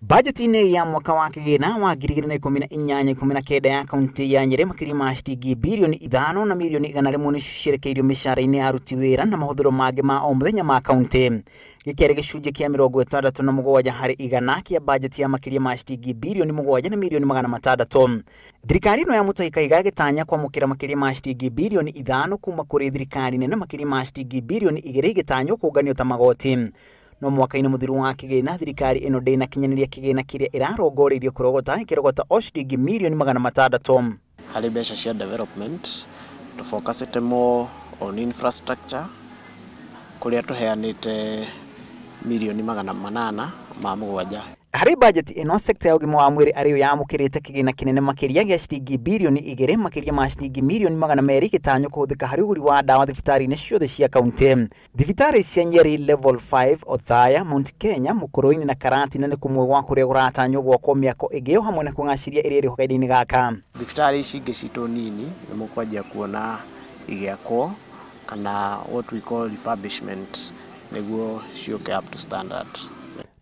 Bajeti-inĩ ya mwaka wa kĩgĩna wa 2018-19 ya kaunti ya Nyeri, makĩria ma ciringi birioni 5 na mirioni 100 nĩcio cierekeirio mĩcara-inĩ ya aruti wĩra na mahũthĩro mangĩ ma o mũthenya ma kaunti. Gĩkĩ gĩcunjĩ kĩa 67% kĩa bajeti ya makĩria ma ciringi birioni 7 na mirioni 600. Thirikari ĩno ya Mutahi Kahiga ĩgĩtanya kwamũkĩra makĩria ma ciringi birioni 5 kuma kũrĩ thirikari nene, makĩria ma ciringi birioni 2 igĩtanywo kũnganio ta magoti. No mwaka-inĩ mũthiru wa kĩgĩna, thirikari ĩno ndĩnakinyanĩria kĩgĩna kĩrĩa ĩrarongoreirio kũrogota, ĩkĩrogota o ciringi mirioni 600. Harĩ mbeca cia development tũfocusĩte more on infrastructure, kũrĩa tũheanĩte mirioni 807. Harĩ bajeti ĩno, sekta ya ũgima wa mwĩrĩ arĩyo yamũkĩrĩte kĩgĩna kĩnene makĩria gĩa ciringi birioni 2, makĩria ma ciringi mirioni 200 igĩtanywo kũhũthĩka harĩ ũgũri wa ndawa thibitarĩ-inĩ ciothe cia kaunti. Thibitarĩ cia Nyeri Level 5, Othaya, Mount Kenya, Mukurweini na Karatina nĩ kũmwe gwa kũrĩa kũratanywo gwakwo mĩako ĩngĩ o hamwe na kũgacĩria ĩrĩa ĩrĩ ho kahinda-inĩ gaka. Thibitarĩ ici ingĩ citũ nini nĩ mũkwanjia kuona igĩakwo kana what we call refurbishment nĩguo ciũke up to standard.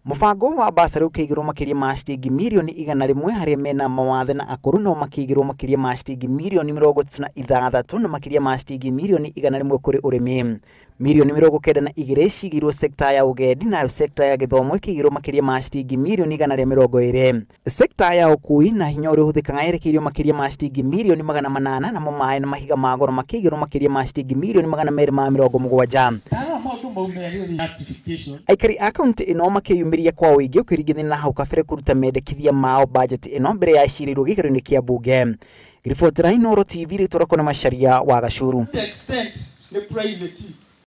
Mũbango wa basarĩ ũkĩigĩrwo makĩria ma ciringi mirioni 100, harĩa mena mawathe na akũrũ no makĩigĩrwo makĩria ma ciringi mirioni 36, na makĩria ma ciringi mirioni 100 kũrĩ ũrĩmi. Mirioni 92 cigĩirwo sekta ya ũgendi, nayo sekta ya gĩthomo ĩkĩigĩrwo makĩria ma ciringi mirioni 120. Sekta ya ũkui na hinya ũrĩa ũhũthĩkaga yerekeirio makĩria ma ciringi mirioni 800, namo maĩ na mahiga ma goro makĩigĩrwo makĩria ma ciringi mirioni 270. Aikari a kaunti ĩno makĩyumĩria kwa ũingĩ ũkĩringithania na hau kabere kũruta mendekithia mao bajeti ĩno mbere ya ĩcirĩirwo gĩikaro-inĩ kĩa mbunge. Ribotera Inooro TV, rĩtwa rĩakwa nĩ Macharia wa Gacuru. Extent nĩ private.